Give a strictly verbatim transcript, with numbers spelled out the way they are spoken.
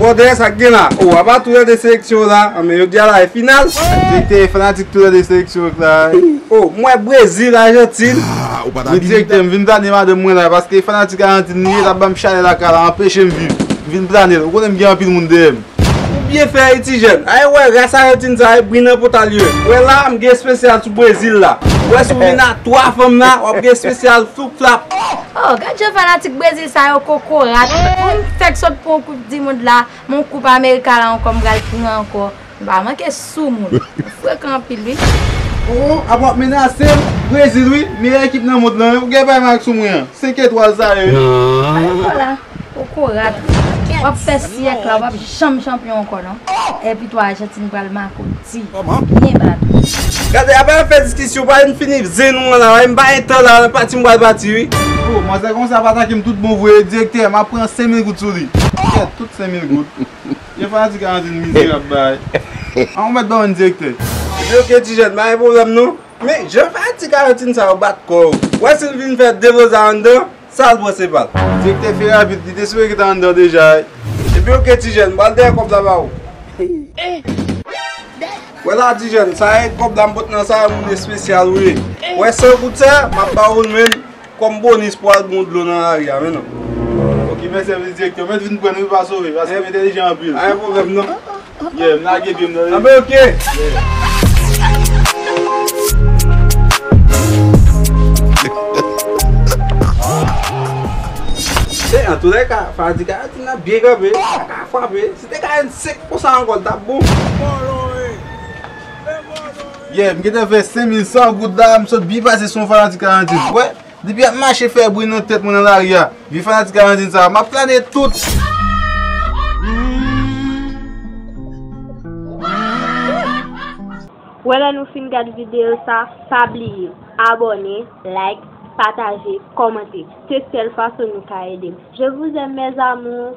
Kòdè, sa k gen la? O, apa tou lè de seleksyon la? Anben, jodi a la e final. Direktè, fanatik tou lè de seleksyon la. O, m wè Brezil, Ajantin. Ah, ou pa ta Men direktè, m vin plane madanm mwen la, paske fanatik Ajantin li ye, l ap ban m chalè lakay la, anpeche m viv. M vin plane l. Ou konnen m gen anpil moun dèyè m. Ou byen fè, wi, ti jèn. Ay, wè, ras Ajantin sa, e bri nan pota l ye. Wè la, m gen espesyal sou Brezil la. Wè, si w vin a twa fanm la, w ap gen espesyal flip flap. Oh, gad jan fanatik Brezil sa yo kokorat. Pou m fèk sot pran yon koup di mond la, men yon koup Amerika la ankò, m pral pran ankò. M pa manke soumoun. Ou frekan anpil, wi. Oh, apa w ap menase m? Brezil, wi, meyè ekip nan mond lan, wi. Ou gen bay mal ak soumoun an. Senk etwal sa yo. Ay, vwala. Kokorat. W ap fè syèk la, w p ap janm chanpyon ankò, non. Epi tou, Ajantin pral make w di. Byen bat. Gade, apa n ap fè diskisyon, pa vin fini zen nou an la, wi. M pa gen tan la, nan pati m pral pati, wi. Oh, manzè konsa ap atake m tout bon vre, direktè, m ap pran senk mil goud sou li. Kèt, tout senk mil goud. Jan fanatik Ajantin mizerab bay. An, ou mèt ban mwen direktè. Epi oke, ti jèn, pa gen pwoblèm non. Men, jan fanatik Ajantin sa yo bat kò yo. Wè si l vin fè deloze anndan, sa l pran se pa l. Direktè fè rapid, li te sipoze gentan anndan deja. Epi oke, ti jèn, m pral dèyè kòb la ba ou. Wè la, ti jèn, sa e kòb la m pot nan sa, moun espesyal ou ye. Wè san goud sa, m ap ba ou l menm. Kòm bonis pou al bon dlo nan lari a, men non. Ok, mèsi anpil, direktè. Mèt vin pran nou, pa sove, paske m entèlijan anpil. Pa gen pwoblèm, non. Yeah, m lage pye m nan. Anben, ok. Se, antoulèka, fanatik Ajantin nan byen kanpe, pa ka frape. Si te ka jwenn senk konsa ankò, l t ap bon. Yeah, m gentan fè senk mil san goud la, m sot byen pase sou yon fanatik Ajantin. Wè, depi ap mache fè bri nan tèt mwen nan lari a, vye fanatik Ajantin sa, m ap flane tout. Wè lè nou fin gad videyo sa, pa bliye abòne, like, pataje, kòmante. Se sèl fason nou ka ede m. Je vous aime, mes amours.